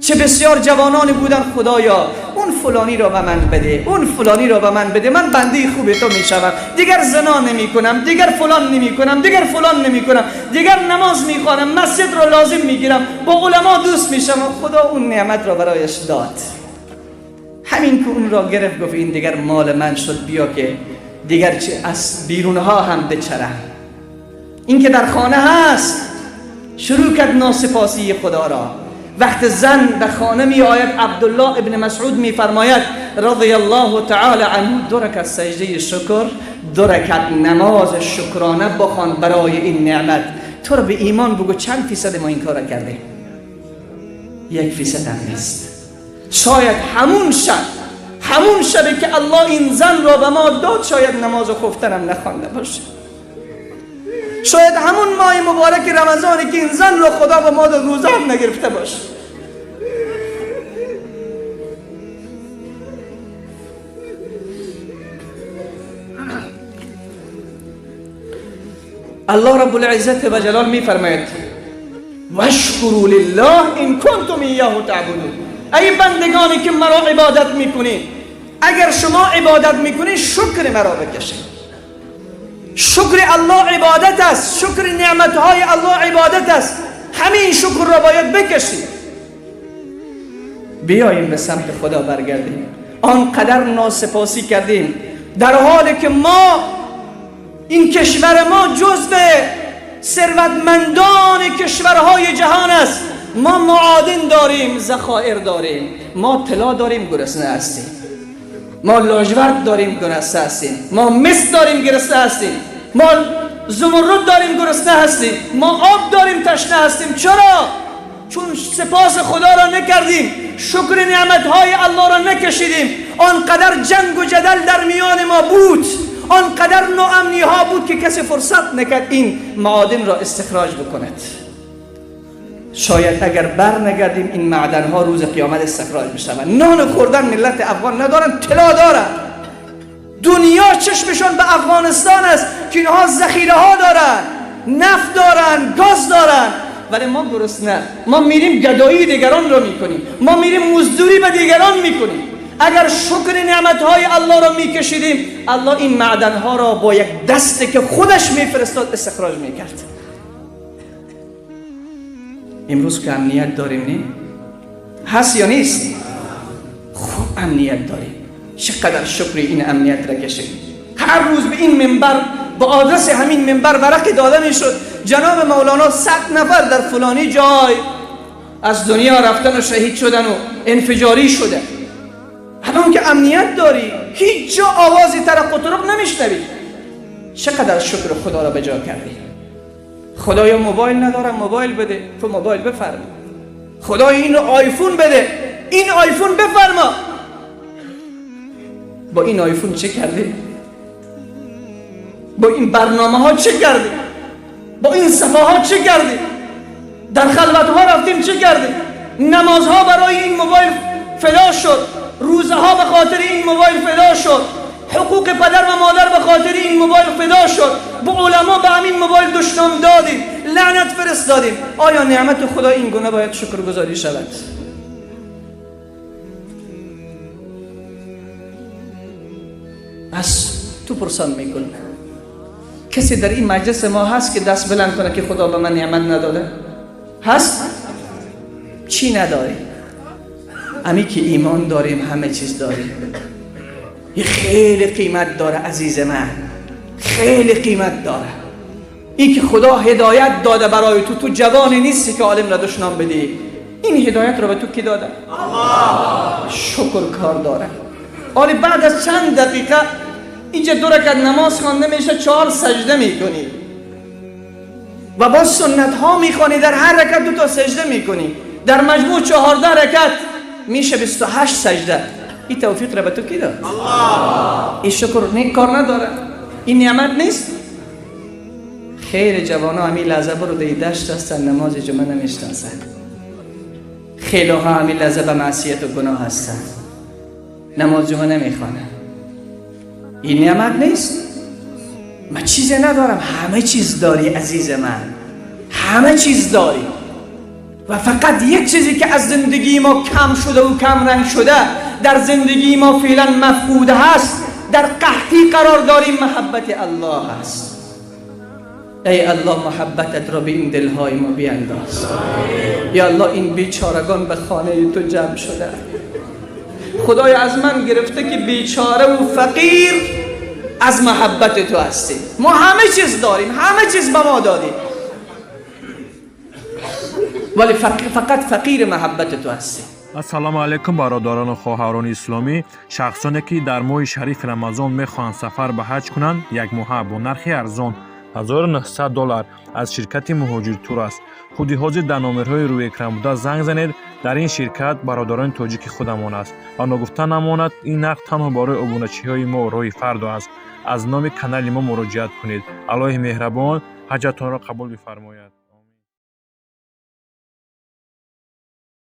چه بسیار جوانانی بودن خدایا اون فلانی را به من بده، اون فلانی را به من بده، من بنده خوب تو میشوم، دیگر زنا نمی کنم، دیگر فلان نمی کنم، دیگر فلان نمی کنم، دیگر نماز میخوانم، مسجد را لازم میگیرم، با علما دوست میشم. خدا اون نعمت را برایش داد. همین که اون را گرفت گفت این دیگر مال من شد، بیا که دیگر چه از بیرونها هم بچرم. این که در خانه هست شروع کرد ناسپاسی خدا را. وقت زن به خانه می آید، عبدالله ابن مسعود می فرماید رضی الله تعالی عنه، 2 رکعت سجده شکر، 2 رکعت نماز شکرانه بخوان برای این نعمت. تو رو به ایمان بگو چند فیصد ما این کار کردیم؟ 1% هم نیست. شاید همون شب، همون شبی که الله این زن را به ما داد، شاید نماز خفتنم نخوانده باشه. شاید همون ماه مبارک رمضانی که این زن را خدا به ما داد روزه هم نگرفته باشه. الله رب العزت و جلال میفرماید واشکروا لله ان کنتم ایاه تعبدون. ای بندگانی که مرا عبادت میکنید، اگر شما عبادت میکنید شکر مرا بکشید. شکر الله عبادت است، شکر نعمتهای الله عبادت است، همین شکر را باید بکشید. بیاییم به سمت خدا برگردیم. آنقدر ناسپاسی کردیم در حالی که ما، این کشور ما جزو ثروتمندان کشورهای جهان است. ما معادن داریم، ذخایر داریم، ما طلا داریم، گرسنه هستیم، ما لاجورد داریم، گرسنه هستیم، ما مس داریم، گرسنه هستیم، ما زمرد داریم، گرسنه هستیم، ما آب داریم، تشنه هستیم. چرا؟ چون سپاس خدا را نکردیم، شکر نعمتهای الله را نکشیدیم. آنقدر جنگ و جدل در میان ما بود، آنقدر ناامنی ها بود که کسی فرصت نکرد این معادن را استخراج بکند. شاید اگر بر نگردیم این معدن ها روز قیامت استخراج بشوند. نان خوردن ملت افغان ندارن، طلا دارن. دنیا چشمشان به افغانستان است که اینها ذخیره ها دارن، نفت دارن، گاز دارن، ولی ما گرسنه. ما میریم گدایی دیگران را میکنیم، ما میریم مزدوری به دیگران میکنیم. اگر شکر نعمتهای الله را میکشیدیم، الله این معدنها را با یک دست که خودش میفرستاد استخراج میکرد. امروز که امنیت داریم، نه؟ هست یا نیست؟ خوب امنیت داریم. چقدر شکر این امنیت را کشیدیم. هر روز به این منبر، با آدرس همین منبر ورق داده میشد جناب مولانا 100 نفر در فلانی جای از دنیا رفتن و شهید شدن و انفجاری شده. الان که امنیت داری، هیچ جا آوازی طرق و طرق نمیشنوی. چقدر شکر خدا را به جا کردی. خدایا موبایل ندارم، موبایل بده، تو موبایل بفرما. خدایا اینو آیفون بده، این آیفون بفرما. با این آیفون چه کردی؟ با این برنامه ها چه کردی؟ با این صفحه ها چه کردی؟ در خلوت ها رفتیم چه کردیم؟ نمازها برای این موبایل فدا شد، روزه ها به خاطر این موبایل فدا شد، حقوق پدر و مادر به خاطر این موبایل فدا شد، به علما به همین موبایل دشنام دادیم، لعنت فرستادیم. آیا نعمت خدا این گونه باید شکرگزاری شود؟ بس تو پرسان میکنی. کسی در این مجلس ما هست که دست بلند کنه که خدا به من نعمت نداده؟ هست؟ چی نداری؟ امی که ایمان داریم همه چیز داریم. یه خیلی قیمت داره عزیز من، خیلی قیمت داره. این که خدا هدایت داده برای تو، تو جوان نیستی که عالم را دشنام بدی. این هدایت را به تو کی داده؟ الله. شکر کار داره. حالا بعد از چند دقیقه اینجا 2 رکعت نماز خوانده میشه، 4 سجده میکنی و با سنت ها میخوانی، در هر رکعت 2 تا سجده میکنی، در مجموع 14 رکعت میشه 28 سجده. این توفیق را به تو کی داد؟ الله. این شکر نیک کار نداره، این نعمت نیست. خیر جوانا همین لحظه برو دی دشت هستن، نماز جمعه نمیشناسن. خیلی ها همین لحظه به معصیت و گناه هستن، نماز جمعه نمیخوانن. این نعمت نیست. من چیزی ندارم، همه چیز داری عزیز من، همه چیز داری. و فقط یک چیزی که از زندگی ما کم شده و کم رنگ شده، در زندگی ما فعلا مفقوده هست، در قحطی قرار داریم، محبت الله است. ای الله محبتت را به این دلهای ما بینداز. یا الله این بیچارگان به خانه تو جمع شده. خدای از من گرفته که بیچاره و فقیر از محبت تو هستیم. ما همه چیز داریم، همه چیز به ما دادیم، ولی فقط فقیر محبت تو هستیم. Ассалому алайкум, бародарону хоҳарони исломӣ. Шахсоне, ки дар моҳи шарифи Рамазон мехоҳанд сафар ба ҳаҷ кунанд, якмоҳа бо нархи арзон 1900 доллар аз ширкати Муҳоҷиртур аст. Худи ҳозир дар номерҳои рӯи экран буда занг занед. Дар ин ширкат бародарони тоҷики худамон аст ва ногуфта намонад, ин нарх танҳо барои обуначиҳои мо Роҳи Фардо аст. Аз номи канали мо муроҷиат кунед. Аллоҳи меҳрабон ҳаҷатонро қабул бифармояд.